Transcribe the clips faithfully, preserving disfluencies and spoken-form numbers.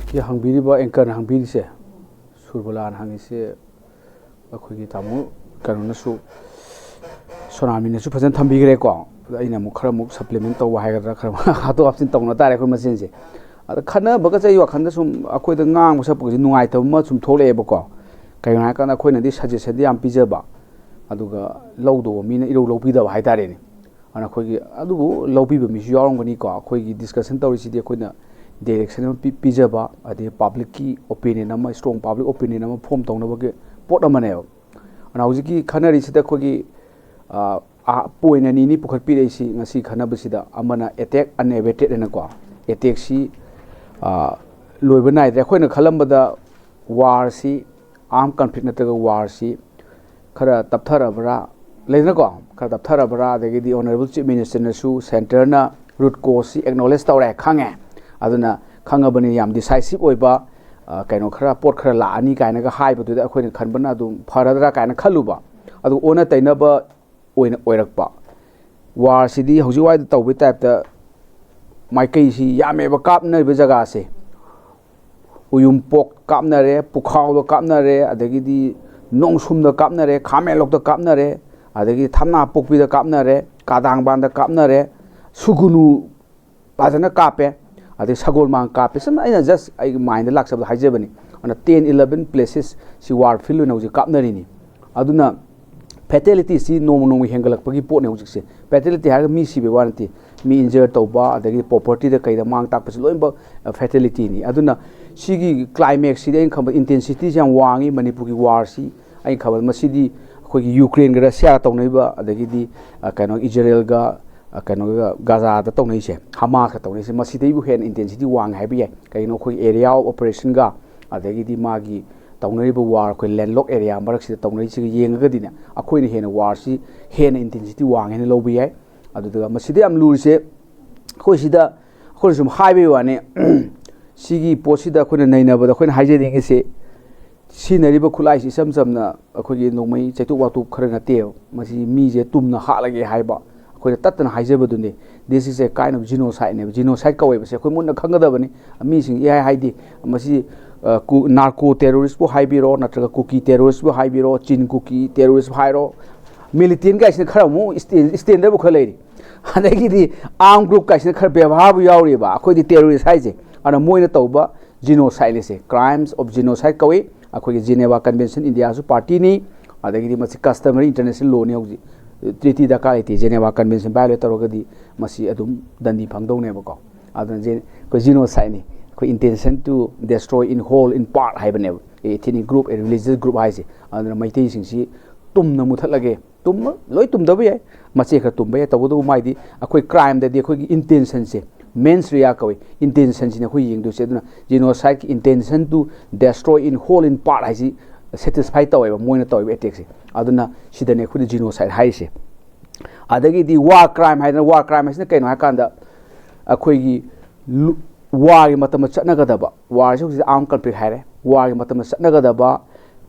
ꯁꯤ ꯍꯪꯕꯤꯔꯤꯕ, anchorꯅ ꯍꯪꯕꯤꯔꯤꯁꯦ, ꯁꯨꯔꯕꯂꯥꯅ ꯍꯪꯉꯤꯁꯦ, ꯑꯩꯈꯣꯏꯒꯤ ꯇꯥꯃꯣ ꯀꯩꯅꯣꯅꯁꯨ, ꯁꯣꯅꯥꯃꯤꯅꯁꯨ ꯐꯖꯅ ꯊꯝꯕꯤꯈ꯭ꯔꯦꯀꯣ꯫ ꯑꯗ ꯑꯩꯅ ꯑꯃꯨꯛ ꯈꯔ ꯑꯃꯨꯛ supplement ꯇꯧꯕ ꯍꯥꯏꯒꯗ꯭ꯔꯥ, ꯈꯔ ꯑꯃꯨꯛ ꯍꯥꯞꯇꯣꯛ ꯍꯥꯞꯆꯤꯟ ꯇꯧꯅ ꯇꯥꯔꯦ ꯑꯩꯈꯣꯏ ꯃꯁꯦꯟꯁꯦ꯫ ꯑꯗ ꯈꯟꯅꯕꯒ ꯆꯩ ꯋꯥꯈꯜꯗ ꯁꯨꯝ ꯑꯩꯈꯣꯏꯗ ꯉꯥꯡꯕ ꯁꯛꯄꯁꯦ ꯅꯨꯡꯉꯥꯏꯇꯕ ꯑꯃ ꯁꯨꯝ ꯊꯣꯛꯂꯛꯑꯦꯕꯀꯣ꯫ ꯀꯩꯒꯤꯅꯣ ꯍꯥꯏꯀꯥꯟꯗ ꯑꯩꯈꯣꯏꯅꯗꯤ suggestionꯗꯤ ꯌꯥꯝ ꯄꯤꯖꯕ, ꯑꯗꯨꯒ ꯂꯧꯗꯧꯕ ꯃꯤꯅ ꯏꯔꯧ ꯂꯧꯕꯤꯗꯕ ꯍꯥꯏꯇꯥꯔꯦꯅꯦ꯫ ꯑꯗꯨꯅ ꯑꯩꯈꯣꯏꯒꯤ ꯑꯗꯨꯕꯨ ꯂꯧꯕꯤꯕ ꯃꯤꯁꯨ ꯌꯥꯎꯔꯝꯒꯅꯤꯀꯣ꯫ ꯑꯩꯈꯣꯏꯒꯤ discussion ꯇꯧꯔꯤꯁꯤꯗꯤ ꯑꯩꯈꯣꯏꯅ direction ꯑꯃ ꯄꯤ-, ꯄꯤꯖꯕ, ꯑꯗꯩ publicꯀꯤ opinion ꯑꯃ, strong public opinion ꯑꯃ form ꯇꯧꯅꯕꯒꯤ ꯄꯣꯠ ꯑꯃꯅꯦꯕ꯫ ꯑꯗꯨꯅ ꯍꯧꯖꯤꯛꯀꯤ ꯈꯟꯅꯔꯤꯁꯤꯗ ꯑꯩꯈꯣꯏꯒꯤ, ꯑ, ꯑ, point ꯑꯅꯤꯅꯤ ꯄꯨꯈꯠꯄꯤꯔꯛꯏꯁꯤ ꯉꯁꯤ ꯈꯟꯅꯕꯁꯤꯗ꯫ ꯑꯃꯅ attack unabated ꯍꯥꯏꯅꯀꯣ, attackꯁꯤ, ꯑ, ꯂꯣꯏꯕ ꯅꯥꯏꯗ꯭ꯔꯦ꯫ ꯑꯩꯈꯣꯏꯅ ꯈꯜꯂꯝꯕꯗ warꯁꯤ, armed conflict ꯅꯠꯇ꯭ꯔꯒ warꯁꯤ ꯈꯔ ꯇꯞꯊꯔꯕ꯭ꯔꯥ, ꯂꯩꯗꯅꯀꯣ, ꯈꯔ ꯇꯞꯊꯔꯕ꯭ꯔꯥ, ꯑꯗꯒꯤꯗꯤ Honourable Chief Ministerꯅꯁꯨ centreꯅ root causeꯁꯤ acknowledge ꯇꯧꯔꯦ, ꯈꯪꯉꯦ, ꯑꯗꯨꯅ ꯈꯪꯉꯕꯅꯤ ꯌꯥꯝ decisive ꯑꯣꯏꯕ, ꯑ, ꯀꯩꯅꯣ ꯈꯔ, ꯄꯣꯠ ꯈꯔ ꯂꯥꯛꯑꯅꯤ ꯀꯥꯏꯅꯒ ꯍꯥꯏꯕꯗꯨꯗ ꯑꯩꯈꯣꯏꯅ ꯈꯟꯕꯅ ꯑꯗꯨꯝ ꯐꯔꯗ꯭ꯔꯥ ꯀꯥꯏꯅ ꯈꯜꯂꯨꯕ, ꯑꯗꯨ ꯑꯣꯟꯅ ꯇꯩꯅꯕ ꯑꯣꯏꯅ ꯑꯣꯏꯔꯛꯄ꯫ Warꯁꯤꯗꯤ ꯍꯧꯖꯤꯛ ꯋꯥꯏꯗ ꯇꯧꯕꯩ typeꯇ ꯃꯥꯏꯀꯩꯁꯤ ꯌꯥꯝꯃꯦꯕ ꯀꯥꯞꯅꯔꯤꯕ ꯖꯒꯥꯁꯦ꯫ ꯎꯌꯨꯝꯄꯣꯛ ꯀꯥꯞꯅꯔꯦ, ꯄꯨꯈꯥꯎꯗ ꯀꯥꯞꯅꯔꯦ, ꯑꯗꯒꯤꯗꯤ ꯅꯣꯡꯁꯨꯝꯗ ꯀꯥꯞꯅꯔꯦ, ꯈꯥꯃꯦꯟꯂꯣꯛꯇ ꯀꯥꯞꯅꯔꯦ, ꯑꯗꯒꯤ ꯊꯝꯅꯥꯄꯣꯛꯄꯤꯗ ꯀꯥꯞꯅꯔꯦ, ꯀꯥꯗꯥꯡꯕꯥꯟꯗ ꯀꯥꯞꯅꯔꯦ, ꯁꯨꯒꯨꯅꯨ ꯐꯖꯅ ꯀꯥꯞꯄꯦ, ꯑꯗꯩ ꯁꯒꯣꯜꯃꯥꯡ ꯀꯥꯞꯄꯦ꯫ ꯁꯨꯝ ꯑꯩꯅ just ꯑꯩꯒꯤ mindꯗ ꯂꯥꯛꯆꯕꯗꯣ ꯍꯥꯏꯖꯕꯅꯤ꯫ ꯑꯗꯨꯅ ten eleven places ꯁꯤ war field ꯑꯣꯏꯅ ꯍꯧꯖꯤꯛ ꯀꯥꯞꯅꯔꯤꯅꯤ꯫ ꯑꯗꯨꯅ fatalityꯁꯤ ꯅꯣꯡꯃ ꯅꯣꯡꯃ ꯍꯦꯟꯒꯠꯂꯛꯄꯒꯤ ꯄꯣꯠꯅꯤ ꯍꯧꯖꯤꯛꯁꯦ꯫ Fatality ꯍꯥꯏꯔꯒ ꯃꯤ ꯁꯤꯕꯒꯤ ꯋꯥ ꯅꯠꯇꯦ, ꯃꯤ injure ꯇꯧꯕ, ꯑꯗꯒꯤ propertyꯗ ꯀꯩꯗ ꯃꯥꯡ ꯇꯥꯛꯄꯁꯤ ꯂꯣꯏꯅꯃꯛ fatalityꯅꯤ꯫ ꯑꯗꯨꯅ ꯁꯤꯒꯤ climaxꯁꯤꯗꯤ ꯑꯩꯅ ꯈꯟꯕꯗ intensityꯁꯤ ꯌꯥꯝ ꯋꯥꯡꯉꯤ꯫ ꯃꯅꯤꯄꯨꯔꯒꯤ warꯁꯤ ꯑꯩꯅ ꯈꯟꯕꯗ ꯃꯁꯤꯗꯤ ꯑꯩꯈꯣꯏꯒꯤ Ukraineꯒ Russiaꯒ ꯇꯧꯅꯔꯤꯕ, ꯑꯗꯒꯤꯗꯤ, ꯑ, ꯀꯩꯅꯣ, Israelꯒ, ꯑ, ꯀꯩꯅꯣꯒ, Gazaꯗ ꯇꯧꯅꯔꯤꯁꯦ, Hamasꯀ ꯇꯧꯅꯔꯤꯁꯦ, ꯃꯁꯤꯗꯩꯕꯨ ꯍꯦꯟꯅ intensityꯗꯤ ꯋꯥꯡꯉꯦ ꯍꯥꯏꯕ ꯌꯥꯏ꯫ ꯀꯩꯒꯤꯅꯣ, ꯑꯩꯈꯣꯏ area of operationꯒ, ꯑꯗꯒꯤꯗꯤ ꯃꯥꯒꯤ ꯇꯧꯅꯔꯤꯕ war, ꯑꯩꯈꯣꯏ landlock area ꯃꯔꯛꯁꯤꯗ ꯇꯧꯅꯔꯤꯁꯤꯒ ꯌꯦꯡꯉꯒꯗꯤꯅꯦ, ꯑꯩꯈꯣꯏꯅ ꯍꯦꯟꯅ warꯁꯤ ꯍꯦꯟꯅ intensityꯗꯤ ꯋꯥꯡꯉꯦꯅ ꯂꯧꯕ ꯌꯥꯏ꯫ ꯑꯗꯨꯗꯨꯒ ꯃꯁꯤꯗ ꯌꯥꯝ ꯂꯨꯔꯤꯁꯦ, ꯑꯩꯈꯣꯏ ꯁꯤꯗ ꯑꯩꯈꯣꯏꯅ ꯁꯨꯝ ꯍꯥꯏꯕꯒꯤ ꯋꯥꯅꯤ꯫ ꯁꯤꯒꯤ ꯄꯣꯠꯁꯤꯗ ꯑꯩꯈꯣꯏꯅ ꯅꯩꯅꯕꯗ ꯑꯩꯈꯣꯏꯅ ꯍꯥꯏꯖꯅꯤꯡꯉꯤꯁꯦ, ꯁꯤꯖꯤꯟꯅꯔꯤꯕ ꯈꯨꯠꯂꯥꯏꯁꯤ ꯏꯆꯝ ꯆꯝꯅ ꯑꯩꯈꯣꯏꯒꯤ ꯅꯣꯡꯃꯩ ꯆꯩꯇꯨꯞ ꯋꯥꯇꯨꯞ ꯈꯔ ꯅꯠꯇꯦꯕ꯫ ꯃꯁꯤ ꯃꯤꯁꯦ ꯇꯨꯝꯅ ꯍꯥꯠꯂꯒꯦ ꯍꯥꯏꯕ, ꯑꯩꯈꯣꯏꯅ ꯇꯠꯇꯅ ꯍꯥꯏꯖꯕꯗꯨꯅꯤ, this is a kind of genocide ꯅꯦꯕ꯫ Genocide ꯀꯧꯋꯦꯕꯁꯦ ꯑꯩꯈꯣꯏ ꯃꯨꯟꯅ ꯈꯪꯒꯗꯕꯅꯤ꯫ ꯃꯤꯁꯤꯡ ꯏꯍꯥꯏ ꯍꯥꯏꯗꯤ ꯃꯁꯤ ꯅꯥꯔꯀꯣ ꯇꯦꯔꯣꯔꯤꯁꯄꯨ ꯍꯥꯏꯕꯤꯔꯣ, ꯅꯠꯇ꯭ꯔꯒ ꯀꯨꯀꯤ ꯇꯦꯔꯣꯔꯤꯁꯄꯨ ꯍꯥꯏꯕꯤꯔꯣ, ꯆꯤꯟ ꯀꯨꯀꯤ ꯇꯦꯔꯣꯔꯤꯁ ꯍꯥꯏꯔꯣ, ꯃꯤꯂꯤꯇꯦꯟ ꯀꯥꯏꯁꯤꯅ ꯈꯔ ꯑꯃꯨꯛ ꯁ꯭ꯇꯦꯟꯗꯔꯕꯨ ꯈꯔ ꯂꯩꯔꯤ, ꯑꯗꯒꯤꯗꯤ ꯑꯥꯔꯝ ꯒ꯭ꯔꯨꯞ ꯀꯥꯏꯁꯤꯅ ꯈꯔ ꯕꯦꯕꯥꯔꯕꯨ ꯌꯥꯎꯔꯤꯕ ꯑꯩꯈꯣꯏꯗꯤ ꯇꯦꯔꯣꯔꯤꯁ ꯍꯥꯏꯁꯦ꯫ ꯑꯗꯨꯅ ꯃꯣꯏꯅ ꯇꯧꯕ genocide say crimes of genocide ꯀꯧꯏ꯫ ꯑꯩꯈꯣꯏꯒꯤ ꯖꯤꯅꯦꯚꯥ ꯀꯟꯚꯦꯟꯁꯟ ꯏꯟꯗꯤꯌꯥꯁꯨ ꯄꯥꯔꯇꯤꯅꯤ, ꯑꯗꯒꯤꯗꯤ ꯃꯁꯤ customary international law ꯅꯤ꯫ ꯍꯧꯖꯤꯛ treaty ꯗꯔꯀꯥꯔ ꯂꯩꯇꯦ, ꯖꯤꯅꯦꯚꯥ ꯀꯟꯚꯦꯟꯁꯟ violate ꯇꯧꯔꯒꯗꯤ ꯃꯁꯤ ꯑꯗꯨꯝ ꯗꯟꯗꯤ ꯐꯪꯗꯧꯅꯦꯕꯀꯣ꯫ ꯑꯗꯨꯅ ꯖꯦ-, ꯑꯩꯈꯣꯏ genocide ꯅꯤ, ꯑꯩꯈꯣꯏ intention to destroy in whole in part ꯍꯥꯏꯕꯅꯦꯕ, a ethnic group, a religious group ꯍꯥꯏꯁꯦ꯫ ꯑꯗꯨꯅ ꯃꯩꯇꯩꯁꯤꯡꯁꯤ ꯇꯨꯝꯅ ꯃꯨꯊꯠꯂꯒꯦ, ꯇꯨꯝꯕ ꯂꯣꯏ ꯇꯨꯝꯗꯕ ꯌꯥꯏ, ꯃꯆꯦꯠ ꯈꯔ ꯇꯨꯝꯕ ꯌꯥꯏ, ꯇꯧꯕꯇꯕꯨ ꯃꯥꯏꯗꯤ ꯑꯩꯈꯣꯏ crimeꯗꯗꯤ ꯑꯩꯈꯣꯏꯒꯤ intention ꯁꯦ, mens rea ꯀꯧꯏ, intention ꯁꯤꯅ ꯑꯩꯈꯣꯏ ꯌꯦꯡꯗꯣꯏꯁꯦ꯫ ꯑꯗꯨꯅ genocide ꯀꯤ intention to destroy in whole in part ꯍꯥꯏꯁꯤ satisfy ꯇꯧꯋꯦꯕ ꯃꯣꯏꯅ ꯇꯧꯔꯤꯕ attack ꯁꯦ꯫ ꯑꯗꯨꯅ ꯁꯤꯗꯅꯦ ꯑꯩꯈꯣꯏꯅ genocide ꯍꯥꯏꯔꯤꯁꯦ꯫ ꯑꯗꯒꯤꯗꯤ war crime ꯍꯥꯏꯗꯅ, war crime ꯍꯥꯏꯁꯤꯅ ꯀꯩꯅꯣ ꯍꯥꯏꯀꯥꯟꯗ ꯑꯩꯈꯣꯏꯒꯤ ꯂꯨ-, war ꯒꯤ ꯃꯇꯝꯗ ꯆꯠꯅꯒꯗꯕ, war ꯁꯤ ꯍꯧꯖꯤꯛ armed conflict ꯍꯥꯏꯔꯦ, war ꯒꯤ ꯃꯇꯝꯗ ꯆꯠꯅꯒꯗꯕ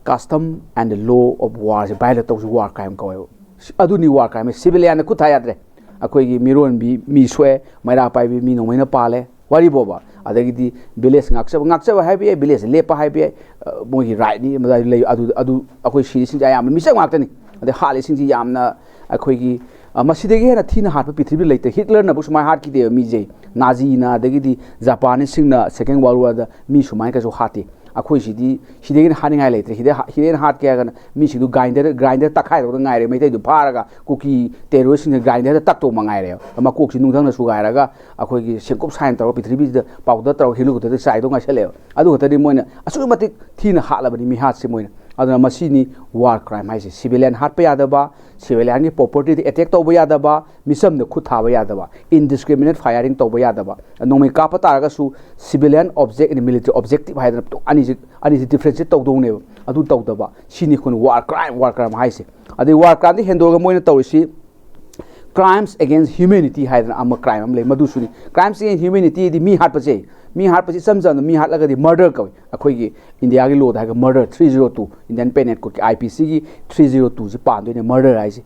custom and the law of war say violate ꯇꯧꯕꯁꯤ war crime ꯀꯧꯋꯦꯕ꯫ ꯁꯤ-, ꯑꯗꯨꯅꯤ war crime꯫ Civilian ꯗ ꯈꯨꯠ ꯊꯥ ꯌꯥꯗ꯭ꯔꯦ꯫ ꯑꯩꯈꯣꯏꯒꯤ ꯃꯤꯔꯣꯟꯕꯤ ꯃꯤ ꯁꯣꯛꯑꯦ, ꯃꯩꯔꯥ ꯄꯥꯏꯕꯤ ꯃꯤ ꯅꯣꯡꯃꯩꯅ ꯄꯥꯜꯂꯦ, ꯋꯥꯔꯤꯕꯣꯕ꯫ ꯑꯗꯒꯤꯗꯤ village ꯉꯥꯛꯆꯕ, ꯉꯥꯛꯆꯕ ꯍꯥꯏꯕ ꯌꯥꯏ, village ꯂꯦꯞꯄ ꯍꯥꯏꯕ ꯌꯥꯏ, ꯑ, ꯃꯣꯏꯒꯤ right ꯅꯤ, ꯃꯗꯨ ꯂꯩ꯫ ꯑꯗꯨ, ꯑꯗꯨ ꯑꯩꯈꯣꯏ ꯁꯤꯔꯤꯁꯤꯡꯁꯦ ꯑꯌꯥꯝꯕ ꯃꯤꯆꯝ ꯉꯥꯛꯇꯅꯤ꯫ ꯑꯗꯩ ꯍꯥꯠꯂꯤꯁꯤꯡꯁꯤ ꯌꯥꯝꯅ ꯑꯩꯈꯣꯏꯒꯤ, ꯑ, ꯃꯁꯤꯗꯒꯤ ꯍꯦꯟꯅ ꯊꯤꯅ ꯍꯥꯠꯄ ꯄ꯭ꯔꯤꯊꯤꯕꯤꯗ ꯂꯩꯇ꯭ꯔꯦ꯫ ꯍꯤꯠꯂꯔꯅꯕꯨ ꯁꯨꯃꯥꯏꯅ ꯍꯥꯠꯈꯤꯗꯦꯕ ꯃꯤꯁꯦ꯫ ꯅꯥꯖꯤꯅ ꯑꯗꯒꯤꯗꯤ ꯖꯄꯥꯅꯤꯁꯁꯤꯡꯅ Second World War ꯗ ꯃꯤ ꯁꯨꯃꯥꯏꯅ ꯀꯩꯁꯨ ꯍꯥꯠꯇꯦ꯫ ꯑꯩꯈꯣꯏ ꯁꯤꯗꯤ ꯁꯤꯗꯒꯤ ꯍꯦꯟꯅ ꯍꯥꯠꯅꯤꯡꯉꯥꯏ ꯂꯩꯇ꯭ꯔꯦ꯫ ꯁꯤꯗ ꯍꯥ-, ꯁꯤꯗꯒꯤ ꯍꯦꯟꯅ ꯍꯥꯠꯀꯦ ꯍꯥꯏꯔꯒꯅ ꯃꯤꯁꯤꯡꯗꯨ grinder, grinder ꯇꯛꯈꯥꯏꯗꯧꯗ ꯉꯥꯏꯔꯦ꯫ ꯃꯩꯇꯩꯗꯨ ꯐꯥꯔꯒ ꯀꯨꯀꯤ terrorist ꯁꯤꯡꯅ grinder ꯗ ꯇꯛꯇꯧꯕ ꯉꯥꯏꯔꯦꯕ꯫ ꯃꯀꯣꯛꯁꯤ ꯅꯨꯡꯊꯪꯅ ꯁꯨꯒꯥꯏꯔꯒ ꯑꯩꯈꯣꯏꯒꯤ ꯁꯦꯡꯀꯨꯞ ꯁꯥꯏꯅ ꯇꯧꯔꯒ ꯄ꯭ꯔꯤꯊꯤꯕꯤꯁꯤꯗ powder ꯇꯧꯔꯒ ꯍꯦꯂꯤꯀꯣꯞꯇꯔꯗ ꯆꯥꯏꯗꯧ ꯉꯥꯏꯁꯜꯂꯛꯑꯦꯕ꯫ ꯑꯗꯨ ꯈꯛꯇꯗꯤ ꯃꯣꯏꯅ ꯑꯁꯨꯛꯀꯤ ꯃꯇꯤꯛ ꯊꯤꯅ ꯍꯥꯠꯂꯕꯅꯤ ꯃꯤꯍꯥꯠꯁꯦ ꯃꯣꯏꯅ꯫ ꯑꯗꯨꯅ ꯃꯁꯤꯅꯤ war crime ꯍꯥꯏꯁꯦ꯫ Civilian ꯍꯥꯠꯄ ꯌꯥꯗꯕ, civilian ꯒꯤ property ꯗ attack ꯇꯧꯕ ꯌꯥꯗꯕ, ꯃꯤꯆꯝꯗ ꯈꯨꯠ ꯊꯥꯕ ꯌꯥꯗꯕ, indiscriminate firing ꯇꯧꯕ ꯌꯥꯗꯕ꯫ ꯅꯣꯡꯃꯩ ꯀꯥꯞꯄ ꯇꯥꯔꯒꯁꯨ civilian object and military objective ꯍꯥꯏꯗꯅ ꯑꯅꯤꯁꯤ, ꯑꯅꯤꯁꯤ differentiate ꯇꯧꯗꯧꯅꯦꯕ꯫ ꯑꯗꯨ ꯇꯧꯗꯕ꯫ ꯁꯤꯅꯤ ꯑꯩꯈꯣꯏꯅ war crime, war crime ꯍꯥꯏꯁꯦ꯫ ꯑꯗꯩ war crime ꯗꯤ ꯍꯦꯟꯗꯣꯛꯑꯒ ꯃꯣꯏꯅ ꯇꯧꯔꯤꯁꯤ crimes against humanity ꯍꯥꯏꯗꯅ ꯑꯃ crime ꯑꯃ ꯂꯩ, ꯃꯗꯨꯁꯨꯅꯤ꯫ Crimes against humanity ꯗꯤ ꯃꯤ ꯍꯥꯠꯄꯁꯦ, ꯃꯤ ꯍꯥꯠꯄꯁꯤ ꯏꯆꯝ ꯆꯝꯅ ꯃꯤ ꯍꯥꯠꯂꯒꯗꯤ murder ꯀꯧꯏ꯫ ꯑꯩꯈꯣꯏꯒꯤ ꯏꯟꯗꯤꯌꯥꯒꯤ law ꯗ ꯍꯥꯏꯔꯒ murder three zero two, Indian Penal Code ꯀꯤ I P C ꯒꯤ three zero two ꯁꯤ ꯄꯥꯟꯗꯣꯏꯅꯦ, murder ꯍꯥꯏꯁꯦ꯫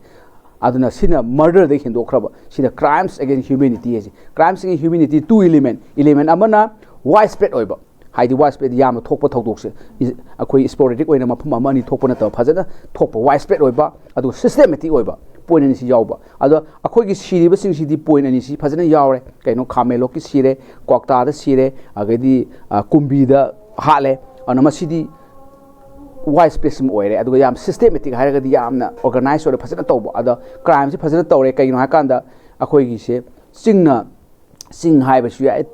ꯑꯗꯨꯅ ꯁꯤꯅ murderꯗꯒꯤ ꯍꯦꯟꯗꯣꯛꯈ꯭ꯔꯕ, ꯁꯤꯅ crimes against humanity ꯍꯥꯏꯁꯦ꯫ Crimes against humanity two element, element ꯑꯃꯅ wide spread ꯑꯣꯏꯕ, ꯍꯥꯏꯗꯤ wide spread ꯌꯥꯝꯅ ꯊꯣꯛꯄ ꯊꯧꯗꯣꯛꯁꯦ, ꯑꯩꯈꯣꯏ sporadic ꯑꯣꯏꯅ ꯃꯐꯝ ꯑꯃ ꯑꯅꯤ ꯊꯣꯛꯄ ꯅꯠꯇꯕ, ꯐꯖꯅ ꯊꯣꯛꯄ, wide spread ꯑꯣꯏꯕ, ꯑꯗꯨꯒ systematic ꯑꯣꯏꯕ, point ꯑꯅꯤꯁꯤ ꯌꯥꯎꯕ꯫ ꯑꯗꯣ ꯑꯩꯈꯣꯏꯒꯤ ꯁꯤꯔꯤꯕꯁꯤꯡꯁꯤꯗꯤ point ꯑꯅꯤꯁꯤ ꯐꯖꯅ ꯌꯥꯎꯔꯦ꯫ ꯀꯩꯅꯣ, ꯈꯥ ꯃꯦꯂꯣꯛꯀꯤ ꯁꯤꯔꯦ, ꯀ꯭ꯋꯥꯛꯇꯥꯗ ꯁꯤꯔꯦ, ꯑꯗꯒꯤꯗꯤ ꯀꯨꯝꯕꯤꯗ ꯍꯥꯠꯂꯦ꯫ ꯑꯗꯨꯅ ꯃꯁꯤꯗꯤ wide spread ꯑꯃ ꯑꯣꯏꯔꯦ꯫ ꯑꯗꯨꯒ ꯌꯥꯝ systematic ꯍꯥꯏꯔꯒꯗꯤ ꯌꯥꯝꯅ organize ꯑꯣꯏꯔꯦ, ꯐꯖꯅ ꯇꯧꯕ꯫ ꯑꯗ crimeꯁꯤ ꯐꯖꯅ ꯇꯧꯔꯦ꯫ ꯀꯩꯒꯤꯅꯣ ꯍꯥꯏꯀꯥꯟꯗ ꯑꯩꯈꯣꯏꯒꯤꯁꯦ ꯆꯤꯡꯅ, ꯆꯤꯡ ꯍꯥꯏꯕꯁꯨ ꯌꯥꯏ,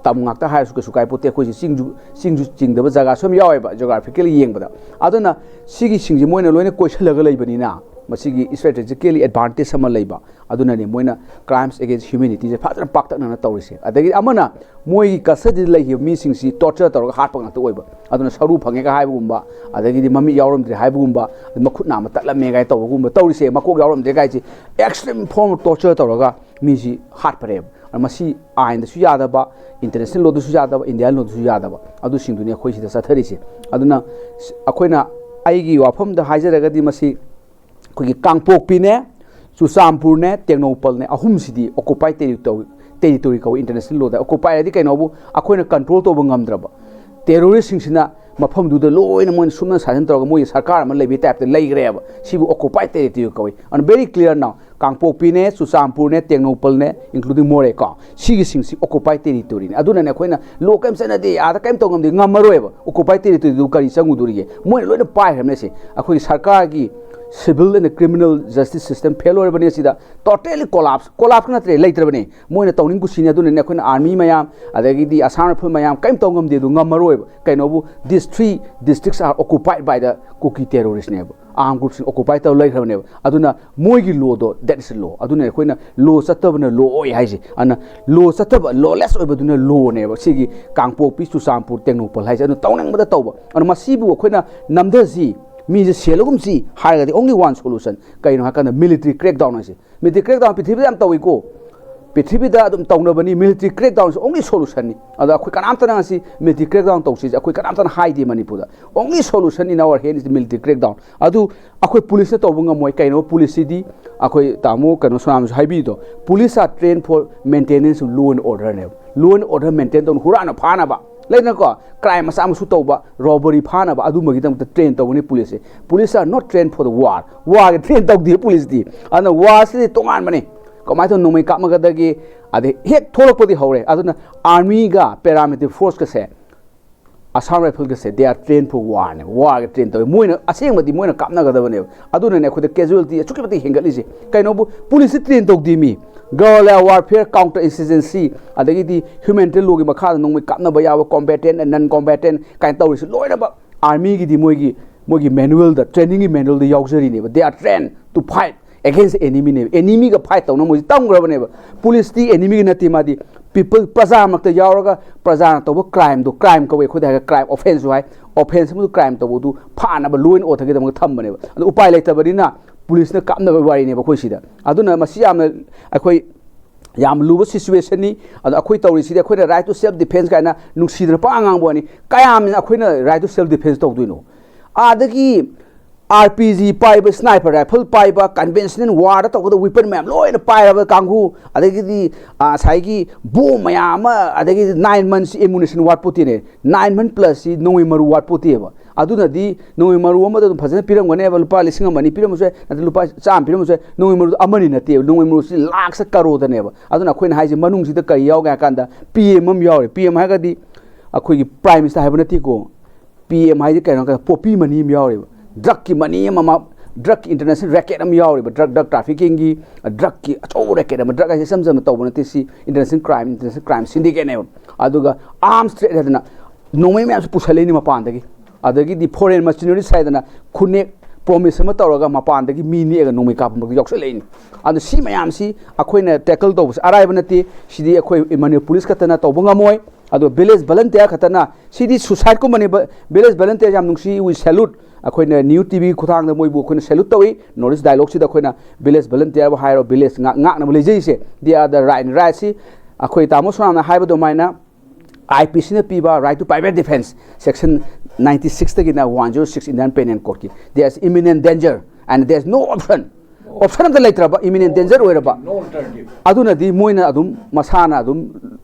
ꯇꯝ ꯉꯥꯛꯇ ꯍꯥꯏꯔꯁꯨ ꯀꯩꯁꯨ ꯀꯥꯏꯄꯣꯠꯇꯦ꯫ ꯑꯩꯈꯣꯏꯁꯦ ꯆꯤꯡꯁꯨ, ꯆꯤꯡꯁꯨ ꯆꯤꯡꯗꯕ ꯖꯒꯥꯁꯨ ꯌꯥꯝ ꯌꯥꯎꯋꯦꯕ geographically ꯌꯦꯡꯕꯗ꯫ ꯑꯗꯨꯅ ꯁꯤꯒꯤꯁꯤꯡꯁꯦ ꯃꯣꯏꯅ ꯂꯣꯏꯅ ꯀꯣꯏꯁꯤꯜꯂꯒ ꯂꯩꯕꯅꯤꯅ ꯃꯁꯤꯒꯤ strategically advantage ꯑꯃ ꯂꯩꯕ꯫ ꯑꯗꯨꯅꯅꯦ ꯃꯣꯏꯅ crimes against humanityꯁꯦ ꯐꯖꯅ ꯄꯥꯛꯇꯛꯅꯅ ꯇꯧꯔꯤꯁꯦ꯫ ꯑꯗꯒꯤ ꯑꯃꯅ, ꯃꯣꯏꯒꯤ custodyꯗ ꯂꯩꯈꯤꯕ ꯃꯤꯁꯤꯡꯁꯤ torture ꯇꯧꯔꯒ ꯍꯥꯠꯄ ꯉꯥꯛꯇ ꯑꯣꯏꯕ꯫ ꯑꯗꯨꯅ ꯁꯔꯨ ꯐꯪꯉꯦꯒ ꯍꯥꯏꯕꯒꯨꯝꯕ, ꯑꯗꯒꯤꯗꯤ ꯃꯃꯤꯠ ꯌꯥꯎꯔꯝꯗ꯭ꯔꯦ ꯍꯥꯏꯕꯒꯨꯝꯕ, ꯃꯈꯨꯠ ꯅꯥꯝꯃ ꯇꯠꯂꯝꯃꯦ ꯀꯥꯏꯅ ꯇꯧꯕꯒꯨꯝꯕ ꯇꯧꯔꯤꯁꯦ, ꯃꯀꯣꯛ ꯌꯥꯎꯔꯝꯗ꯭ꯔꯦ ꯀꯥꯏꯁꯦ extreme form of torture ꯇꯧꯔꯒ ꯃꯤꯁꯤ ꯍꯥꯠꯄꯅꯦꯕ꯫ ꯃꯁꯤ ꯑꯥꯏꯟꯗꯁꯨ ꯌꯥꯗꯕ, international lawꯗꯁꯨ ꯌꯥꯗꯕ, Indian lawꯗꯁꯨ ꯌꯥꯗꯕ, ꯑꯗꯨꯁꯤꯡꯗꯨꯅꯤ ꯑꯩꯈꯣꯏ ꯁꯤꯗ ꯆꯠꯊꯔꯤꯁꯦ꯫ ꯑꯗꯨꯅ ꯑꯩꯈꯣꯏꯅ, ꯑꯩꯒꯤ ꯋꯥꯐꯝꯗ ꯍꯥꯏꯖꯔꯒꯗꯤ, ꯃꯁꯤ ꯑꯩꯈꯣꯏꯒꯤ ꯀꯥꯡꯄꯣꯛꯄꯤꯅꯦ, ꯆꯨꯔꯆꯥꯟꯄꯨꯔꯅꯦ, ꯇꯦꯡꯅꯧꯄꯜꯅꯦ, ꯑꯍꯨꯝꯁꯤꯗꯤ occupied territory, territory ꯀꯧꯏ international lawꯗ꯫ Occupied ꯍꯥꯏꯗꯤ ꯀꯩꯅꯣꯕꯨ, ꯑꯩꯈꯣꯏꯅ control ꯇꯧꯕ ꯉꯝꯗ꯭ꯔꯕ terroristꯁꯤꯡꯁꯤꯅ ꯃꯐꯝꯗꯨꯗ ꯂꯣꯏꯅ ꯃꯣꯏꯅ ꯁꯨꯞꯅ ꯁꯥꯖꯟ ꯇꯧꯔꯒ ꯃꯣꯏꯒꯤ ꯁꯔꯀꯥꯔ ꯑꯃ ꯂꯩꯕꯒꯤ typeꯇ ꯂꯩꯈ꯭ꯔꯦꯕ꯫ ꯁꯤꯕꯨ occupied territory ꯀꯧꯏ꯫ ꯑꯗꯨꯅ very clear now, ꯀꯥꯡꯄꯣꯛꯄꯤꯅꯦ, ꯆꯨꯔꯆꯥꯟꯄꯨꯔꯅꯦ, ꯇꯦꯡꯅꯧꯄꯜꯅꯦ, including ꯃꯣꯔꯦ ꯀꯣ, ꯁꯤꯒꯤꯁꯤꯡꯁꯤ occupied territoryꯅꯤ꯫ ꯑꯗꯨꯅꯅꯦ ꯑꯩꯈꯣꯏꯅ law ꯀꯔꯤꯝ ꯆꯠꯅꯗꯦ, ꯑꯥꯗ ꯀꯔꯤꯝ ꯇꯧ ꯉꯝꯗꯦ, ꯉꯝꯃꯔꯣꯏꯕ꯫ Occupied territoryꯗꯨ ꯀꯔꯤ ꯆꯪꯉꯨꯗꯣꯔꯤꯒꯦ? ꯃꯣꯏꯅ ꯂꯣꯏꯅ ꯄꯥꯏꯈ꯭ꯔꯕꯅꯦ꯫ ꯁꯤ ꯑꯩꯈꯣꯏꯒꯤ ꯁꯔꯀꯥꯔꯒꯤ civil and criminal justice system fail ꯑꯣꯏꯔꯕꯅꯦ꯫ ꯁꯤꯗ totally collapse, collapse ꯅꯠꯇ꯭ꯔꯦ, ꯂꯩꯇ꯭ꯔꯕꯅꯦ꯫ ꯃꯣꯏꯅ ꯇꯧꯅꯤꯡ ꯀꯨꯁꯤꯅꯤ꯫ ꯑꯗꯨꯅꯅꯦ ꯑꯩꯈꯣꯏꯅ army ꯃꯌꯥꯝ, ꯑꯗꯒꯤꯗꯤ Assam Rifle ꯃꯌꯥꯝ ꯀꯔꯤꯝ ꯇꯧ ꯉꯝꯗꯦ꯫ ꯑꯗꯨ ꯉꯝꯃꯔꯣꯏꯕ꯫ ꯀꯩꯅꯣꯕꯨ, these three districts are occupied by the Kuki terroristꯅꯦꯕ꯫ Armed groupꯁꯤꯡ occupied ꯇꯧꯔ ꯂꯩꯈ꯭ꯔꯕꯅꯦꯕ꯫ ꯑꯗꯨꯅ ꯃꯣꯏꯒꯤ lawꯗꯣ, that is law꯫ ꯑꯗꯨꯅ ꯑꯩꯈꯣꯏꯅ law ꯆꯠꯇꯕꯅ law ꯑꯣꯏ ꯍꯥꯏꯁꯦ꯫ ꯑꯗꯨꯅ law ꯆꯠꯇꯕ, lawless ꯑꯣꯏꯕꯗꯨꯅ lawꯅꯦꯕ꯫ ꯁꯤꯒꯤ ꯀꯥꯡꯄꯣꯛꯄꯤ, ꯆꯨꯔꯆꯥꯟꯄꯨꯔ, ꯇꯦꯡꯅꯧꯄꯜ ꯍꯥꯏꯁꯦ꯫ ꯑꯗꯨꯅ ꯇꯧꯅꯤꯡꯕꯗ ꯇꯧꯕ꯫ ꯑꯗꯨꯅ ꯃꯁꯤꯕꯨ ꯑꯩꯈꯣꯏꯅ ꯅꯝꯊꯁꯤ, ꯃꯤꯁꯦ ꯁꯦꯜꯂꯒꯨꯝꯁꯤ ꯍꯥꯏꯔꯒꯗꯤ only one solution꯫ ꯀꯩꯅꯣ ꯍꯥꯏꯀꯥꯟꯗ military crackdown ꯍꯥꯏꯁꯦ꯫ Military crackdown ꯄ꯭ꯔꯤꯊꯤꯕꯤꯗ ꯌꯥꯝ ꯇꯧꯏꯀꯣ꯫ ꯄ꯭ꯔꯤꯊꯤꯕꯤꯗ ꯑꯗꯨꯝ ꯇꯧꯅꯕꯅꯤ꯫ Military crackdown is only solution ꯅꯤ꯫ ꯑꯗꯣ ꯑꯩꯈꯣꯏ ꯀꯅꯥꯝꯇꯅ ꯉꯁꯤ military crackdown ꯇꯧꯁꯤꯁꯦ ꯑꯩꯈꯣꯏ ꯀꯅꯥꯝꯇꯅ ꯍꯥꯏꯗꯦ ꯃꯅꯤꯄꯨꯔꯗ꯫ Only solution in our hand is military crackdown꯫ ꯑꯗꯨ ꯑꯩꯈꯣꯏ ꯄꯨꯂꯤꯁꯅ ꯇꯧꯕ ꯉꯝꯃꯣꯏ꯫ ꯀꯩꯅꯣ ꯄꯨꯂꯤꯁꯁꯤꯗꯤ ꯑꯩꯈꯣꯏ ꯇꯥꯃꯣ ꯀꯩꯅꯣ ꯁꯣꯅꯥꯝꯁꯨ ꯍꯥꯏꯕꯤꯗꯣ, police are trained for maintenance of law and order ꯅꯦꯕ꯫ Law and order maintain ꯇꯧꯅ ꯍꯨꯔꯥꯟꯅ ꯐꯥꯅꯕ ꯂꯩꯗꯅꯀꯣ, crime ꯃꯆꯥ ꯃꯁꯨ ꯇꯧꯕ, robbery ꯐꯥꯅꯕ ꯑꯗꯨꯝꯕꯒꯤꯗꯃꯛꯇ train ꯇꯧꯕꯅꯤ ꯄꯨꯂꯤꯁꯁꯦ꯫ Police are not trained for the war꯫ War ꯒꯤ train ꯇꯧꯗꯦ ꯄꯨꯂꯤꯁꯇꯤ꯫ ꯑꯗꯨꯅ war ꯁꯤꯗꯤ ꯇꯣꯉꯥꯟꯕꯅꯤ꯫ ꯀꯃꯥꯏꯅ ꯇꯧꯅ ꯅꯣꯡꯃꯩ ꯀꯥꯞꯅꯒꯗꯒꯦ? ꯑꯗꯩ ꯍꯦꯛ ꯊꯣꯛꯂꯛꯄꯗꯤ ꯍꯧꯔꯦ꯫ ꯑꯗꯨꯅ army ꯒ paramilitary force ꯀꯁꯦ, Assam Rifle ꯒꯁꯦ, they are trained for war ꯅꯦꯕ꯫ War ꯒꯤ train ꯇꯧꯋꯦ꯫ ꯃꯣꯏꯅ ꯑꯁꯦꯡꯕꯗꯤ ꯃꯣꯏꯅ ꯀꯥꯞꯅꯒꯗꯕꯅꯦꯕ꯫ ꯑꯗꯨꯅꯅꯦ ꯑꯩꯈꯣꯏꯗ casualty ꯑꯁꯨꯛꯀꯤ ꯃꯇꯤꯛ ꯍꯦꯟꯒꯠꯂꯤꯁꯦ꯫ ꯀꯩꯅꯣꯕꯨ ꯄꯨꯂꯤꯁꯁꯤ train ꯇꯧꯗꯦ ꯃꯤ꯫ Guerrilla warfare, counter insurgency, ꯑꯗꯒꯤꯗꯤ humanitarian law ꯒꯤ ꯃꯈꯥꯗ ꯅꯣꯡꯃꯩ ꯀꯥꯞꯅꯕ ꯌꯥꯕ combatant and non combatant ꯀꯥꯏꯅ ꯇꯧꯔꯤꯁꯦ ꯂꯣꯏꯅꯃꯛ army ꯒꯤꯗꯤ ꯃꯣꯏꯒꯤ, ꯃꯣꯏꯒꯤ manual ꯗ, training ꯒꯤ manual the ꯌꯥꯎꯖꯔꯤꯅꯦꯕ꯫ They are trained to fight against enemy ꯅꯦꯕ꯫ Enemy ꯒ fight ꯇꯧꯅꯕ ꯃꯣꯏꯁꯦ ꯇꯝꯈ꯭ꯔꯕꯅꯦꯕ꯫ ꯄꯨꯂꯤꯁꯇꯤ enemy ꯒ ꯅꯠꯇꯦ, ꯃꯥꯗꯤ people, ꯄ꯭ꯔꯖꯥ ꯃꯔꯛꯇ ꯌꯥꯎꯔꯒ ꯄ꯭ꯔꯖꯥꯅ ꯇꯧꯕ crime ꯗꯣ, crime ꯀꯧꯋꯦ ꯑꯩꯈꯣꯏꯗ ꯍꯥꯏꯔꯒ, crime offence ꯁꯨ ꯍꯥꯏ, offence ꯑꯃꯗꯨ crime ꯇꯧꯕꯗꯨ ꯐꯥꯅꯕ law and order ꯒꯤꯗꯃꯛꯇ ꯊꯝꯕꯅꯦꯕ꯫ ꯑꯗꯨ ꯎꯄꯥꯏ ꯂꯩꯇꯕꯅꯤꯅ ꯄꯨꯂꯤꯁꯅ ꯀꯥꯞꯅꯕꯒꯤ ꯋꯥꯔꯤꯅꯦꯕ ꯑꯩꯈꯣꯏ ꯁꯤꯗ꯫ ꯑꯗꯨꯅ ꯃꯁꯤ ꯌꯥꯝꯅ ꯑꯩꯈꯣꯏ ꯌꯥꯝ ꯂꯨꯕ situation ꯅꯤ꯫ ꯑꯗꯣ ꯑꯩꯈꯣꯏ ꯇꯧꯔꯤꯁꯤꯗꯤ ꯑꯩꯈꯣꯏꯅ right to self defence ꯀꯥꯏꯅ ꯅꯨꯡꯁꯤꯗꯅ ꯄꯉꯥꯡ ꯉꯥꯡꯕ ꯋꯥꯅꯤ꯫ ꯀꯌꯥꯝꯅ ꯑꯩꯈꯣꯏꯅ right to self defence ꯇꯧꯗꯣꯏꯅꯣ? ꯑꯥꯗꯒꯤ R P G ꯄꯥꯏꯕ, sniper rifle ꯄꯥꯏꯕ, conventional war ꯗ ꯇꯧꯒꯗꯕ weapon ꯃꯌꯥꯝ ꯂꯣꯏꯅ ꯄꯥꯏꯔꯕ ꯀꯥꯡꯕꯨ, ꯑꯗꯒꯤꯗꯤ, ꯑ, ꯉꯁꯥꯏꯒꯤ bomb ꯃꯌꯥꯝ ꯑꯃ, ꯑꯗꯒꯤꯗꯤ nine months ammunition ꯋꯥꯠꯄꯣꯠꯇꯦꯅꯦ꯫ Nine month plus ꯁꯤ ꯅꯣꯡꯃꯩ ꯃꯔꯨ ꯋꯥꯠꯄꯣꯠꯇꯦꯕ꯫ ꯑꯗꯨꯅꯗꯤ ꯅꯣꯡꯃꯩ ꯃꯔꯨ ꯑꯃꯗ ꯑꯗꯨꯝ ꯐꯖꯅ ꯄꯤꯔꯝꯒꯅꯦꯕ, ꯂꯨꯄꯥ ꯂꯤꯁꯤꯡ ꯑꯃ ꯑꯅꯤ ꯄꯤꯔꯝꯕꯁꯨ ꯌꯥꯏ, ꯅꯠꯇ꯭ꯔꯒ ꯂꯨꯄꯥ ꯆꯥꯝꯃ ꯄꯤꯔꯝꯕꯁꯨ ꯌꯥꯏ꯫ ꯅꯣꯡꯃꯩ ꯃꯔꯨꯗꯨ ꯑꯃꯅꯤ ꯅꯠꯇꯦꯕ, ꯅꯣꯡꯃꯩ ꯃꯔꯨꯁꯤ ꯂꯥꯛꯁ ꯀꯔꯣꯗꯅꯦꯕ꯫ ꯑꯗꯨꯅ ꯑꯩꯈꯣꯏꯅ ꯍꯥꯏꯁꯦ ꯃꯅꯨꯡꯁꯤꯗ ꯀꯔꯤ ꯌꯥꯎꯒꯦ ꯍꯥꯏ ꯀꯥꯟꯗ P M ꯑꯃ ꯌꯥꯎꯔꯦ꯫ P M ꯍꯥꯏꯔꯒꯗꯤ ꯑꯩꯈꯣꯏꯒꯤ Prime Minister ꯍꯥꯏꯕ ꯅꯠꯇꯦꯀꯣ꯫ P M ꯍꯥꯏꯗꯤ ꯀꯩꯅꯣ, ꯀꯩꯅꯣ, poppy money ꯑꯃ ꯌꯥꯎꯔꯦꯕ, drug ꯀꯤ money ꯑꯃ, ꯃꯥ, drug ꯀꯤ international racket ꯑꯃ ꯌꯥꯎꯔꯦꯕ, drug, drug trafficking ꯒꯤ, drug ꯀꯤ ꯑꯆꯧꯕ racket ꯑꯃ, drug ꯍꯥꯏꯁꯦ ꯏꯆꯝ ꯆꯝꯅ ꯇꯧꯕ ꯅꯠꯇꯦ, ꯁꯤ international crime, international crime syndicate ꯅꯦꯕ꯫ ꯑꯗꯨꯒ arms trade ꯍꯥꯏꯗꯅ ꯅꯣꯡꯃꯩ ꯃꯌꯥꯝꯁꯨ ꯄꯨꯁꯜꯂꯛꯏꯅꯤ ꯃꯄꯥꯟꯗꯒꯤ, ꯑꯗꯒꯤꯗꯤ foreign mercenaries ꯍꯥꯏꯗꯅ ꯈꯨꯅꯦꯛ promise ꯑꯃ ꯇꯧꯔꯒ ꯃꯄꯥꯟꯗꯒꯤ ꯃꯤ ꯅꯦꯛꯑꯒ ꯅꯣꯡꯃꯩ ꯀꯥꯞꯄ ꯌꯥꯎꯁꯜꯂꯛꯏꯅꯤ꯫ ꯑꯗꯨ ꯁꯤ ꯃꯌꯥꯝꯁꯤ ꯑꯩꯈꯣꯏꯅ tackle ꯇꯧꯕꯁꯦ ꯑꯔꯥꯏꯕ ꯅꯠꯇꯦ꯫ ꯁꯤꯗꯤ ꯑꯩꯈꯣꯏ ꯃꯅꯤꯄꯨꯔ ꯄꯨꯂꯤꯁ ꯈꯛꯇꯅ ꯇꯧꯕ ꯉꯝꯃꯣꯏ꯫ ꯑꯗꯣ village volunteer ꯈꯛꯇꯅ, ꯁꯤꯗꯤ suicide ꯀꯨꯝꯕꯅꯦꯕ꯫ Village volunteer ꯌꯥꯝ ꯅꯨꯡꯁꯤ, we salute꯫ ꯑꯩꯈꯣꯏꯅ ꯅ꯭ꯌꯨ ꯇꯤꯚꯤ ꯈꯨꯊꯥꯡꯗ ꯃꯣꯏꯕꯨ ꯑꯩꯈꯣꯏꯅ salute ꯇꯧꯏ꯫ North East Dialogue ꯁꯤꯗ ꯑꯩꯈꯣꯏꯅ village volunteer ꯕꯨ ꯍꯥꯏꯔꯣ, village ꯉꯥꯛ-, ꯉꯥꯛꯅꯕ ꯂꯩꯖꯔꯤꯁꯦ, they are the right, right ꯁꯤ ꯑꯩꯈꯣꯏ ꯇꯥꯃꯣ ꯁꯣꯅꯥꯅ ꯍꯥꯏꯕ ꯑꯗꯨꯃꯥꯏꯅ, I P C ꯅ ꯄꯤꯕ right to private defense, section ninety six ꯇꯒꯤꯅ one zero six Indian Penal Code ꯀꯤ, there is imminent danger and there is no option꯫ Option ꯑꯝꯇ ꯂꯩꯇ꯭ꯔꯕ, imminent danger ꯑꯣꯏꯔꯕ, ꯑꯗꯨꯅꯗꯤ ꯃꯣꯏꯅ ꯑꯗꯨꯝ ꯃꯁꯥꯅ ꯑꯗꯨꯝ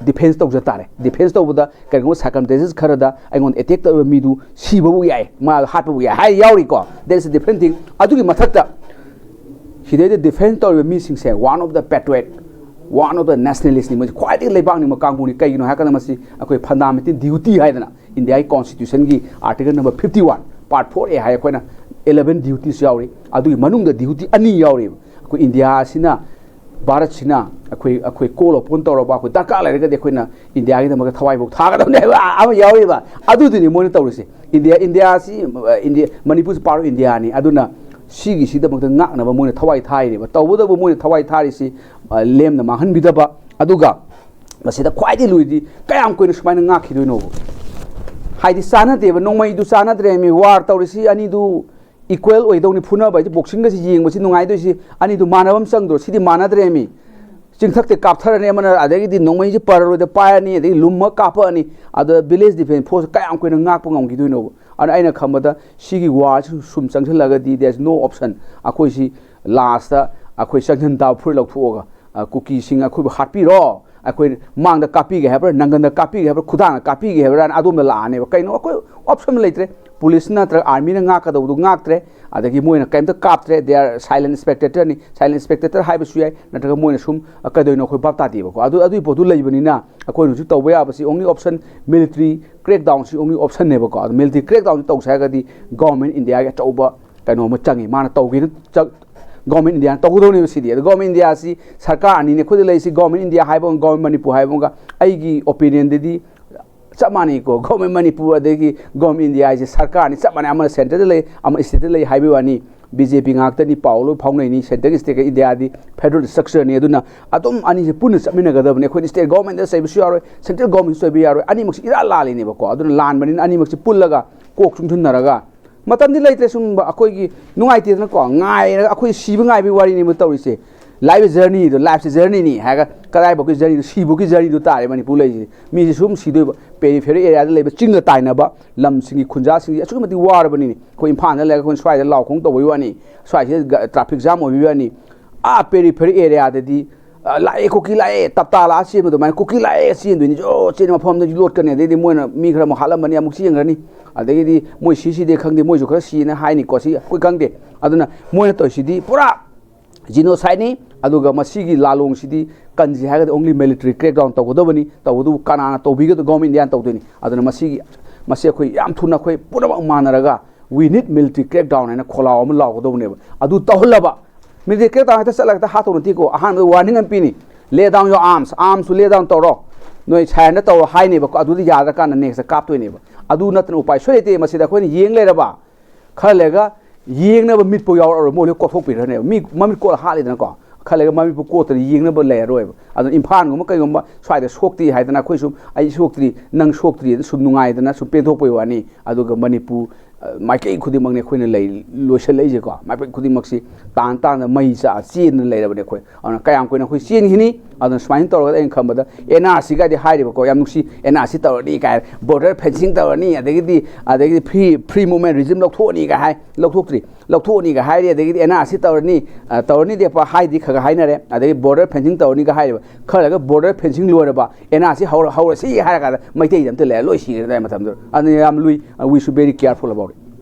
defense ꯇꯧꯖ ꯇꯥꯔꯦ꯫ Defense ꯇꯧꯕꯗ ꯀꯔꯤꯒꯨꯝꯕ circumstances ꯈꯔꯗ ꯑꯩꯉꯣꯟꯗ attack ꯇꯧꯔꯤꯕ ꯃꯤꯗꯨ ꯁꯤꯕꯕꯨ ꯌꯥꯏ, ꯃꯥ ꯍꯥꯠꯄꯕꯨ ꯌꯥꯏ ꯍꯥꯏ ꯌꯥꯎꯔꯤꯀꯣ, that is a different thing꯫ ꯑꯗꯨꯒꯤ ꯃꯊꯛꯇ ꯁꯤꯗꯩꯗ defense ꯇꯧꯔꯤꯕ ꯃꯤꯁꯤꯡꯁꯦ one of the patriot, one of the nationalist ꯅꯤ, ꯃꯣꯏꯁꯦ ꯈ꯭ꯋꯥꯏꯗꯒꯤ ꯂꯩꯕꯥꯛ ꯅꯤꯡꯕ ꯀꯥꯡꯕꯨꯅꯤ꯫ ꯀꯩꯒꯤꯅꯣ ꯍꯥꯏꯔꯀꯥꯟꯗ ꯃꯁꯤ ꯑꯩꯈꯣꯏ fundamental duty ꯍꯥꯏꯗꯅ India ꯒꯤ constitution ꯒꯤ article number fifty one part four A ꯍꯥꯏ, ꯑꯩꯈꯣꯏꯅ eleven duties ꯌꯥꯎꯔꯤ꯫ ꯑꯗꯨꯒꯤ ꯃꯅꯨꯡꯗ duty ꯑꯅꯤ ꯌꯥꯎꯔꯤꯕ꯫ ꯑꯩꯈꯣꯏ India ꯁꯤꯅ, ꯚꯥꯔꯠꯁꯤꯅ ꯑꯩꯈꯣꯏ, ꯑꯩꯈꯣꯏ call upon ꯇꯧꯔꯕ, ꯑꯩꯈꯣꯏ ꯗꯔꯀꯥꯔ ꯂꯩꯔꯒꯗꯤ ꯑꯩꯈꯣꯏꯅ India ꯒꯤꯗꯃꯛꯇ ꯊꯋꯥꯏꯐꯥꯎ ꯊꯥꯒꯗꯕꯅꯦ ꯍꯥꯏꯕ ꯑꯃ ꯌꯥꯎꯔꯤꯕ꯫ ꯑꯗꯨꯗꯨꯅꯤ ꯃꯣꯏꯅ ꯇꯧꯔꯤꯁꯦ꯫ India, India ꯁꯤ, ꯑ, India, ꯃꯅꯤꯄꯨꯔꯁꯤ part of India ꯅꯤ꯫ ꯑꯗꯨꯅ ꯁꯤꯒꯤꯁꯤꯗꯃꯛꯇ ꯉꯥꯛꯅꯕ ꯃꯣꯏꯅ ꯊꯋꯥꯏ ꯊꯥꯔꯤꯅꯦꯕ꯫ ꯇꯧꯕꯇꯕꯨ ꯃꯣꯏꯅ ꯊꯋꯥꯏ ꯊꯥꯔꯤꯁꯤ, ꯑ, ꯂꯦꯝꯅ ꯃꯥꯡꯍꯟꯕꯤꯗꯕ꯫ ꯑꯗꯨꯒ ꯃꯁꯤꯗ ꯈ꯭ꯋꯥꯏꯗꯒꯤ ꯂꯨꯔꯤꯗꯤ ꯀꯌꯥꯝ ꯀꯨꯏꯅ ꯁꯨꯃꯥꯏꯅ ꯉꯥꯛꯈꯤꯗꯣꯏꯅꯣꯕ? ꯍꯥꯏꯗꯤ ꯆꯥꯟꯅꯗꯦꯕ, ꯅꯣꯡꯃꯩꯗꯨ ꯆꯥꯟꯅꯗ꯭ꯔꯦꯃꯤ, war ꯇꯧꯔꯤꯁꯤ ꯑꯅꯤꯗꯨ equal ꯑꯣꯏꯗꯧꯅꯤ꯫ ꯐꯨꯅꯕ ꯍꯥꯏꯁꯤ, boxing ꯒꯁꯤ ꯌꯦꯡꯕꯁꯤ ꯅꯨꯡꯉꯥꯏꯗꯣꯏꯁꯤ, ꯑꯅꯤꯗꯨ ꯃꯥꯟꯅꯕ ꯑꯃ ꯆꯪꯗ꯭ꯔꯣ? ꯁꯤꯗꯤ ꯃꯥꯟꯅꯗ꯭ꯔꯦꯃꯤ꯫ ꯆꯤꯡꯊꯛꯇ ꯀꯥꯞꯊꯔꯅꯤ ꯑꯃꯅ, ꯑꯗꯒꯤꯗꯤ ꯅꯣꯡꯃꯩꯁꯤ ꯄꯔꯔꯣꯏꯗ ꯄꯥꯏꯔꯅꯤ, ꯑꯗꯒꯤ ꯂꯨꯝꯃ ꯀꯥꯞꯄꯛꯑꯅꯤ꯫ ꯑꯗ village defense force ꯀꯌꯥꯝ ꯀꯨꯏꯅ ꯉꯥꯛꯄ ꯉꯝꯈꯤꯗꯣꯏꯅꯣꯕ? ꯑꯗꯨꯅ ꯑꯩꯅ ꯈꯟꯕꯗ ꯁꯤꯒꯤ war ꯁꯤ ꯁꯨꯝ ꯆꯪꯁꯤꯜꯂꯒꯗꯤ there is no option꯫ ꯑꯩꯈꯣꯏꯁꯤ last ꯑꯩꯈꯣꯏ ꯆꯪꯁꯤꯟ ꯇꯥꯕ ꯐꯨꯔꯤꯠ ꯂꯧꯊꯣꯛꯑꯒ, ꯑ, ꯀꯨꯀꯤꯁꯤꯡ ꯑꯩꯈꯣꯏꯕꯨ ꯍꯥꯠꯄꯤꯔꯣ, ꯑꯩꯈꯣꯏ ꯃꯥꯡꯗ ꯀꯥꯞꯄꯤꯒꯦ ꯍꯥꯏꯕ꯭ꯔꯥ, ꯅꯪꯒꯟꯗ ꯀꯥꯞꯄꯤꯒꯦ ꯍꯥꯏꯕ꯭ꯔꯥ, ꯈꯨꯗꯥꯡꯗ ꯀꯥꯞꯄꯤꯒꯦ ꯍꯥꯏꯕ꯭ꯔꯥꯅ ꯑꯗꯣꯝꯗ ꯂꯥꯛꯑꯅꯦꯕ꯫ ꯀꯩꯅꯣ, ꯑꯩꯈꯣꯏ option ꯂꯩꯇ꯭ꯔꯦ꯫ Police ꯅꯠꯇ꯭ꯔꯒ army ꯅ ꯉꯥꯛꯀꯗꯧꯕꯗꯨ ꯉꯥꯛꯇ꯭ꯔꯦ, ꯑꯗꯒꯤ ꯃꯣꯏꯅ ꯀꯩꯝꯇ ꯀꯥꯞꯇ꯭ꯔꯦ, they are silent spectator ꯅꯤ꯫ Silent spectator ꯍꯥꯏꯕꯁꯨ ꯌꯥꯏ, ꯅꯠꯇ꯭ꯔꯒ ꯃꯣꯏꯅ ꯁꯨꯝ, ꯑ, ꯀꯩꯗꯧꯔꯤꯅꯣ ꯑꯩꯈꯣꯏ ꯚꯥꯞ ꯇꯥꯗꯦꯕꯀꯣ꯫ ꯑꯗꯨ, ꯑꯗꯨꯒꯤ ꯄꯣꯠꯇꯨ ꯂꯩꯕꯅꯤꯅ ꯑꯩꯈꯣꯏꯅ ꯍꯧꯖꯤꯛ ꯇꯧꯕ ꯌꯥꯕꯁꯤ only option military crackdown ꯁꯤ only option ꯅꯦꯕꯀꯣ꯫ ꯑꯗꯨ military crackdown ꯁꯤ ꯇꯧꯁꯦ ꯍꯥꯏꯔꯒꯗꯤ government India ꯒꯤ ꯑꯆꯧꯕ ꯀꯩꯅꯣ ꯑꯃ ꯆꯪꯉꯤ, ꯃꯥꯅ ꯇꯧꯒꯦꯅ ꯆ-, government India ꯅ ꯇꯧꯒꯗꯧꯅꯦꯕ ꯁꯤꯗꯤ꯫ ꯑꯗꯣ government India ꯁꯤ ꯁꯔꯀꯥꯔ ꯑꯅꯤꯅꯦ ꯑꯩꯈꯣꯏꯗ ꯂꯩꯔꯤꯁꯤ, government India ꯍꯥꯏꯕ ꯑꯃꯒ government ꯃꯅꯤꯄꯨꯔ ꯍꯥꯏꯕ ꯑꯃꯒ꯫ ꯑꯩꯒꯤ opinion ꯗꯗꯤ ꯆꯞ ꯃꯥꯟꯅꯩꯀꯣ, government ꯃꯅꯤꯄꯨꯔ ꯑꯗꯒꯤ government India ꯍꯥꯏꯁꯦ ꯁꯔꯀꯥꯔꯅꯤ, ꯆꯞ ꯃꯥꯟꯅꯩ, ꯑꯃꯅ centre ꯗ ꯂꯩ, ꯑꯃ state ꯇ ꯂꯩ ꯍꯥꯏꯕꯒꯤ ꯋꯥꯅꯤ꯫ ꯕꯤ ꯖꯦ ꯄꯤ ꯉꯥꯛꯇꯅꯤ, ꯄꯥꯎ ꯂꯣꯏ ꯐꯥꯎꯅꯩꯅꯤ꯫ ꯁꯦꯟꯇ꯭ꯔꯦꯜꯒꯤ ꯁ꯭ꯇꯦꯠꯀ ꯏꯟꯗꯤꯌꯥꯗꯤ ꯐꯦꯗꯔꯦꯜ ꯁ꯭ꯇ꯭ꯔꯛꯆꯔꯅꯤ꯫ ꯑꯗꯨꯅ ꯑꯗꯨꯝ ꯑꯅꯤꯁꯦ ꯄꯨꯟꯅ ꯆꯠꯃꯤꯟꯅꯒꯗꯕꯅꯤ꯫ ꯑꯩꯈꯣꯏꯅ ꯁ꯭ꯇꯦꯠ ꯒꯣꯔꯃꯦꯟꯗ ꯆꯩꯕꯁꯨ ꯌꯥꯔꯣꯏ, ꯁꯦꯟꯇ꯭ꯔꯦꯜ ꯒꯣꯔꯃꯦꯟꯁꯨ ꯆꯩꯕ ꯌꯥꯔꯣꯏ꯫ ꯑꯅꯤꯃꯛꯁꯤ ꯏꯔꯥ ꯂꯥꯜꯂꯤꯅꯦꯕꯀꯣ꯫ ꯑꯗꯨꯅ ꯂꯥꯟꯕꯅꯤꯅ ꯑꯅꯤꯃꯛꯁꯤ ꯄꯨꯜꯂꯒ, ꯀꯣꯛ ꯆꯨꯡꯁꯤꯟꯅꯔꯒ, ꯃꯇꯝꯗꯤ ꯂꯩꯇ꯭ꯔꯦ ꯁꯨꯝꯕ ꯑꯩꯈꯣꯏꯒꯤ ꯅꯨꯡꯉꯥꯏꯇꯦꯗꯅꯀꯣ, ꯉꯥꯏꯔꯒ ꯑꯩꯈꯣꯏ ꯁꯤꯕ ꯉꯥꯏꯕꯒꯤ ꯋꯥꯔꯤꯅꯦꯕ ꯇꯧꯔꯤꯁꯦ꯫ Life is journey ꯗꯣ, lifeꯁꯦ journeyꯅꯤ ꯍꯥꯏꯔꯒ ꯀꯗꯥꯏꯐꯥꯎꯒꯤ journeyꯗꯣ? ꯁꯤꯐꯥꯎꯒꯤ journeyꯗꯣ ꯇꯥꯔꯦ ꯃꯅꯤꯄꯨꯔ ꯂꯩꯔꯤꯁꯦ꯫ ꯃꯤꯁꯦ ꯁꯨꯝ ꯁꯤꯗꯣꯏꯕ꯫ Periphery areaꯗ ꯂꯩꯕ ꯆꯤꯡꯒ ꯇꯥꯏꯅꯕ ꯂꯝꯁꯤꯡꯒꯤ ꯈꯨꯟꯖꯥꯁꯤꯡꯁꯦ ꯑꯁꯨꯛꯀꯤ ꯃꯇꯤꯛ ꯋꯥꯔꯕꯅꯤꯅꯦ꯫ ꯑꯩꯈꯣꯏ ꯏꯝꯐꯥꯜꯗ ꯂꯩꯔꯒ ꯑꯩꯈꯣꯏꯅ ꯁ꯭ꯋꯥꯏꯗ ꯂꯥꯎ ꯈꯣꯡ ꯇꯧꯕꯒꯤ ꯋꯥꯅꯤ, ꯁ꯭ꯋꯥꯏꯁꯤꯗ ꯒ-, traffic jam ꯑꯣꯏꯕꯒꯤ ꯋꯥꯅꯤ꯫ ꯑꯥ periphery areaꯗꯗꯤ, ꯑ, "ꯂꯥꯛꯑꯦ, ꯀꯨꯀꯤ ꯂꯥꯛꯑꯦ", ꯇꯞꯇꯥ ꯂꯥꯛꯑ ꯆꯦꯟꯕ ꯑꯗꯨꯃꯥꯏꯅ ꯀꯨꯀꯤ ꯂꯥꯛꯑꯦ ꯆꯦꯟꯗꯣꯏꯅꯤ, ꯖꯣ ꯆꯦꯟ ꯃꯐꯝꯗ ꯂꯣꯠꯀꯅꯤ꯫ ꯑꯗꯩꯗꯤ ꯃꯣꯏꯅ ꯃꯤ ꯈꯔ ꯑꯃꯨꯛ ꯍꯥꯠꯂꯝꯃꯅꯤ, ꯑꯃꯨꯛ ꯆꯦꯟꯈ꯭ꯔꯅꯤ꯫ ꯑꯗꯒꯤꯗꯤ ꯃꯣꯏ ꯁꯤ ꯁꯤꯗꯦ ꯈꯪꯗꯦ, ꯃꯣꯏꯁꯨ ꯈꯔ ꯁꯤꯅ ꯍꯥꯏꯅꯤꯀꯣ, ꯁꯤ ꯑꯩꯈꯣꯏ ꯈꯪꯗꯦ꯫ ꯑꯗꯨꯅ ꯃꯣꯏꯅ ꯇꯧꯔꯤꯁꯤꯗꯤ ꯄꯨꯔꯥ genocideꯅꯤ꯫ ꯑꯗꯨꯒ ꯃꯁꯤꯒꯤ ꯂꯥꯂꯣꯡꯁꯤꯗꯤ ꯀꯟꯁꯤ ꯍꯥꯏꯔꯒꯗꯤ only military crackdown ꯇꯧꯒꯗꯕꯅꯤ꯫ ꯇꯧꯕꯗꯨꯕꯨ ꯀꯅꯥꯅ ꯇꯧꯕꯤꯒꯗꯕ? Government Indiaꯅ ꯇꯧꯗꯣꯏꯅꯤ꯫ ꯑꯗꯨꯅ ꯃꯁꯤꯒꯤ, ꯃꯁꯤ ꯑꯩꯈꯣꯏ ꯌꯥꯝ ꯊꯨꯅ ꯑꯩꯈꯣꯏ ꯄꯨꯝꯅꯃꯛ ꯃꯥꯟꯅꯔꯒ "We need military crackdown" ꯍꯥꯏꯅ ꯈꯣꯜꯂꯥꯎ ꯑꯃ ꯂꯥꯎꯒꯗꯧꯕꯅꯦꯕ꯫ ꯑꯗꯨ ꯇꯧꯍꯜꯂꯕ, military crackdown ꯍꯦꯛꯇ ꯆꯠꯂꯒ ꯍꯦꯛꯇ ꯍꯥꯠꯇꯧ ꯅꯠꯇꯦꯀꯣ꯫ ꯑꯍꯥꯟꯕꯗ warning ꯑꯃ ꯄꯤꯅꯤ, "Lay down your arms", armꯁꯨ lay down ꯇꯧꯔꯣ, ꯅꯣꯏ surrender ꯇꯧꯔꯣ ꯍꯥꯏꯅꯦꯕꯀꯣ꯫ ꯑꯗꯨꯗ ꯌꯥꯗ꯭ꯔꯀꯥꯟꯗ next ꯀꯥꯞꯇꯣꯏꯅꯦꯕ꯫ ꯑꯗꯨ ꯅꯠꯇꯅ ꯎꯄꯥꯏ ꯁꯣꯏ ꯂꯩꯇꯦ꯫ ꯃꯁꯤꯗ ꯑꯩꯈꯣꯏꯅ ꯌꯦꯡ ꯂꯩꯔꯕ, ꯈꯔ ꯂꯩꯔꯒ ꯌꯦꯡꯅꯕ ꯃꯤꯠꯄꯨ ꯌꯥꯎꯔꯛꯑꯔꯣꯏ꯫ ꯃꯣꯏ ꯂꯣꯏ ꯀꯣꯠꯊꯣꯛꯄꯤꯔꯅꯦꯕ꯫ ꯃꯤ ꯃꯃꯤꯠ ꯀꯣꯠꯂ ꯍꯥꯠꯂꯤꯗꯅꯀꯣ, ꯈꯔ ꯂꯩꯔꯒ ꯃꯃꯤꯠꯄꯨ ꯀꯣꯠꯇꯅ ꯌꯦꯡꯅꯕ ꯂꯩꯔꯔꯣꯏꯕ꯫ ꯑꯗꯨꯅ ꯏꯝꯐꯥꯜꯒꯨꯝꯕ ꯀꯩꯒꯨꯝꯕ ꯁ꯭ꯋꯥꯏꯗ ꯁꯣꯛꯇꯦ ꯍꯥꯏꯗꯅ, ꯑꯩꯈꯣꯏ ꯁꯨꯝ "ꯑꯩ ꯁꯣꯛꯇ꯭ꯔꯤ, ꯅꯪ ꯁꯣꯛꯇ꯭ꯔꯤ" ꯑꯗꯨ ꯁꯨꯝ ꯅꯨꯡꯉꯥꯏꯗꯅ ꯁꯨꯝ ꯄꯦꯟꯊꯣꯛꯄꯩ ꯋꯥꯅꯤ꯫ ꯑꯗꯨꯒ ꯃꯅꯤꯄꯨꯔ, ꯑ, ꯃꯥꯏꯀꯩ ꯈꯨꯗꯤꯡꯃꯛꯅꯤ ꯑꯩꯈꯣꯏꯅ ꯂꯩ-, ꯂꯣꯏꯁꯤꯜꯂꯛꯏꯁꯦꯀꯣ꯫ ꯃꯥꯏꯀꯩ ꯈꯨꯗꯤꯡꯃꯛꯁꯤ ꯇꯥꯟ ꯇꯥꯟꯗ ꯃꯩ ꯆꯥ ꯆꯦꯟꯗꯅ ꯂꯩꯔꯕꯅꯤ ꯑꯩꯈꯣꯏ꯫ ꯑꯗꯨꯅ ꯀꯌꯥꯝ ꯀꯨꯏꯅ ꯑꯩꯈꯣꯏ ꯆꯦꯟꯈꯤꯅꯤ? ꯑꯗꯨꯅ ꯁꯨꯃꯥꯏꯅ ꯇꯧꯔꯒ ꯑꯩꯅ ꯈꯟꯕꯗ ꯑꯦꯟ ꯑꯥꯔ ꯁꯤꯒꯗꯤ ꯍꯥꯏꯔꯤꯕꯀꯣ, ꯌꯥꯝ ꯅꯨꯡꯁꯤ, "ꯑꯦꯟ ꯑꯥꯔ ꯁꯤ ꯇꯧꯔꯅꯤ" ꯀꯥꯏ, "Border fencing ꯇꯧꯔꯅꯤ", ꯑꯗꯒꯤꯗꯤ, ꯑꯗꯒꯤꯗꯤ "Free, free movement regime ꯂꯧꯊꯣꯛꯑꯅꯤ" ꯀꯥꯏ ꯍꯥꯏ, ꯂꯧꯊꯣꯛꯇ꯭ꯔꯤ, "ꯂꯧꯊꯣꯛꯑꯅꯤ" ꯀꯥꯏ ꯍꯥꯏꯔꯤ, ꯑꯗꯒꯤꯗꯤ "ꯑꯦꯟ ꯑꯥꯔ ꯁꯤ ꯇꯧꯔꯅꯤ", ꯑ, "ꯇꯧꯔꯅꯤꯗꯤ" ꯄ-, ꯍꯥꯏꯗꯤ ꯈꯔ ꯈꯔ ꯍꯥꯏꯅꯔꯦ, ꯑꯗꯒꯤ "Border fencing ꯇꯧꯔꯅꯤ" ꯀꯥꯏ ꯍꯥꯏꯔꯤꯕ, ꯈꯔ ꯂꯩꯔꯒ "Border fencing ꯂꯣꯏꯔꯕ, ꯑꯦꯟ ꯑꯥꯔ ꯁꯤ ꯍꯧꯔ-, ꯍꯧꯔꯁꯤ" ꯍꯥꯏꯔ ꯀꯥꯟꯗ ꯃꯩꯇꯩꯗꯤ ꯑꯝꯇ ꯂꯩꯔ ꯂꯣꯏ ꯁꯤꯈ꯭ꯔꯦ ꯑꯗꯥꯏ ꯃꯇꯝꯗꯨꯗ꯫ ꯑꯗꯨꯅ ꯌꯥꯝ ꯂꯨꯏ꯫ We should very careful about it꯫